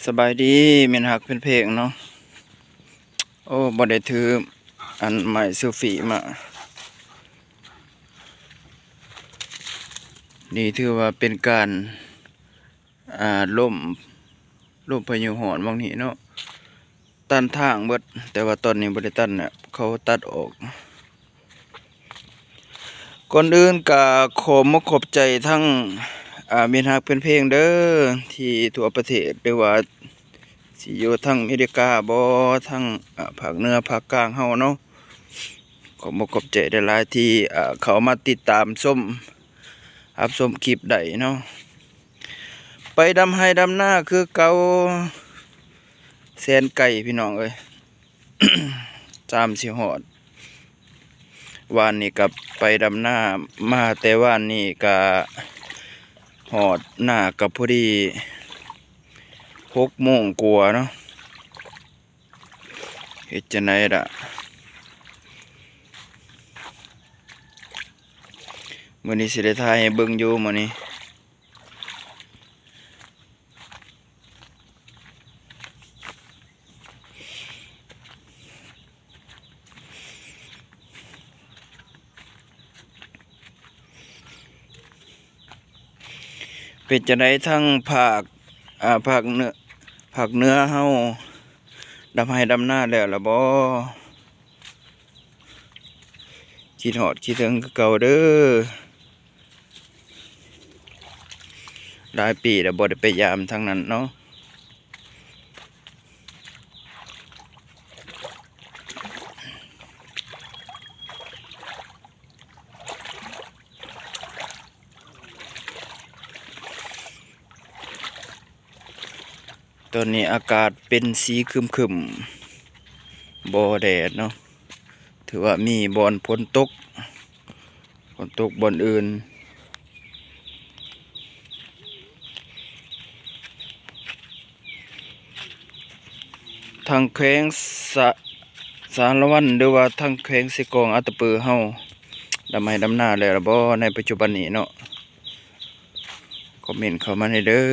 ສະບາຍດີ ແມ່ນຮັກແຟນເພງເນາະ. ໂອ້ ບໍ່ໄດ້ຖືອັນໄມ້ເຊວຟີມາ. ນີ້ຖືວ່າເປັນການ ອ່າ ລົມ ລົມພາຍຸຮ້ອນຫວ່າງນີ້ເນາະ ຕັນທາງເບິດ, ແຕ່ວ່າຕອນນີ້ບໍ່ໄດ້ຕັນແລ້ວ ເຂົາຕັດອອກ. ກ່ອນອື່ນກະຂໍມາຂອບໃຈທັງ ອ່າ ມິດຮັກແຟນເພງເດີ ທີ່ທົ່ວປະເທດ ຫຼືວ່າຊິຢູ່ທາງອາເມລິກາບໍ ທາງ ອ່າ ພາກເໜືອພາກກາງເຮົາເນາະ. ຂໍມາຂອບໃຈຫຼາຍໆ ທີ່ ອ່າ ເຂົ້າມາຕິດຕາມຊົມ ຮັບຊົມຄລິບໄດ້ເນາະ. ໄປດຳໄຮ່ດຳນາຄືເກົ່າ ແສນໄກພີ່ນ້ອງເອີຍ ຕາມຊິຮອດ. ວານນີ້ກໍໄປດຳນາມາ ແຕ່ວານນີ້ກໍຮອດນາກໍພໍດີຫົກໂມງກວ່າເນາະ. ເຮັດຈັ່ງໃດລະ ມື້ນີ້ຊິໄດ້ຖ່າຍໃຫ້ເບິ່ງຢູ່ມື້ນີ້. ເປັນຈັ່ງໃດທາງພາກ ອ່າ ພາກເໜືອ ພາກເໜືອເຮົາ ດຳໄຮ່ດຳນາແລ້ວລະບໍ? ຄິດຮອດຄິດເຖິງຄືເກົ່າເດີ ຫຼາຍປີແລ້ວບໍ່ໄດ້ໄປຢາມທາງນັ້ນເນາະ. ຕອນນີ້ອາກາດເປັນສີຄຶມໆ ບໍ່ແດດເນາະ ຖືວ່າມີບ່ອນຝົນຕົກ ຝົນຕົກບ່ອນອື່ນ. ທາງແຂວງສະ ສາລະວັນ ຫຼືວ່າທາງແຂວງເຊກອງ ອັດຕະປືເຮົາ ດຳໄຮ່ດຳນາແລ້ວລະບໍ່ໃນປັດຈຸບັນນີ້ເນາະ? ຄອມເມັນເຂົ້າມາແດ່ເດີ.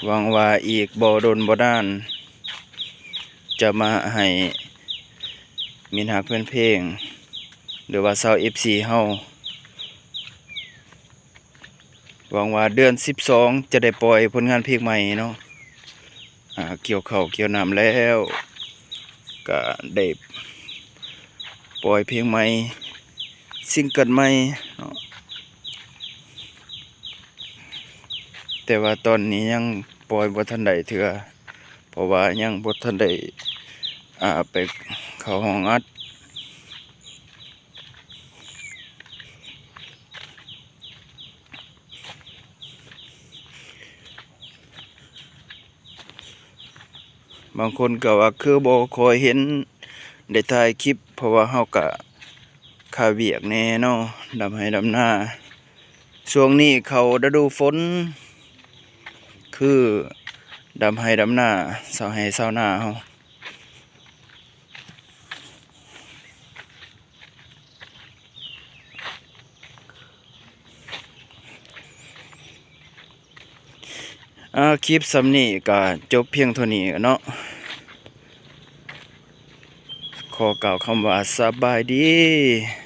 ຫວັງວ່າອີກບໍ່ດົນບໍ່ນານ ຈະມາໃຫ້ມິດຮັກແຟນເພງ ຫຼືວ່າຊາວເອັຟຊີເຮົາ ຫວັງວ່າເດືອນສິບສອງຈະໄດ້ປ່ອຍຜົນງານເພງໃໝ່ເນາະ. ອ່າ ກ່ຽວເຂົ້າກ່ຽວນ້ຳແລ້ວ ກະໄດ້ປ່ອຍເພງໃໝ່ ຊິງເກີນໃໝ່ເນາະ. ແຕ່ວ່າຕອນນີ້ຍັງປ່ອຍບໍ່ທັນໄດ້ເທື່ອ ເພາະວ່າຍັງບໍ່ທັນໄດ້ ອ່າ ໄປເຂົ້າຫ້ອງອັດ. ບາງຄົນກໍວ່າຄືບໍ່ຄ່ອຍເຫັນໄດ້ຖ່າຍຄລິບ ເພາະວ່າເຮົາກະຄາວຽກແດ່ເນາະ ດຳໄຮ່ດຳນາ. ຊ່ວງນີ້ເຂົ້າລະດູຝົນ ຄືດຳໄຮ່ດຳນາ ຊາວໄຮ່ຊາວນາເຮົາ. ອ່າ ຄລິບສ່ຳນີ້ກະຈົບພຽງເທົ່ານີ້ເນາະ. ຂໍກ່າວຄຳວ່າສະບາຍດີ.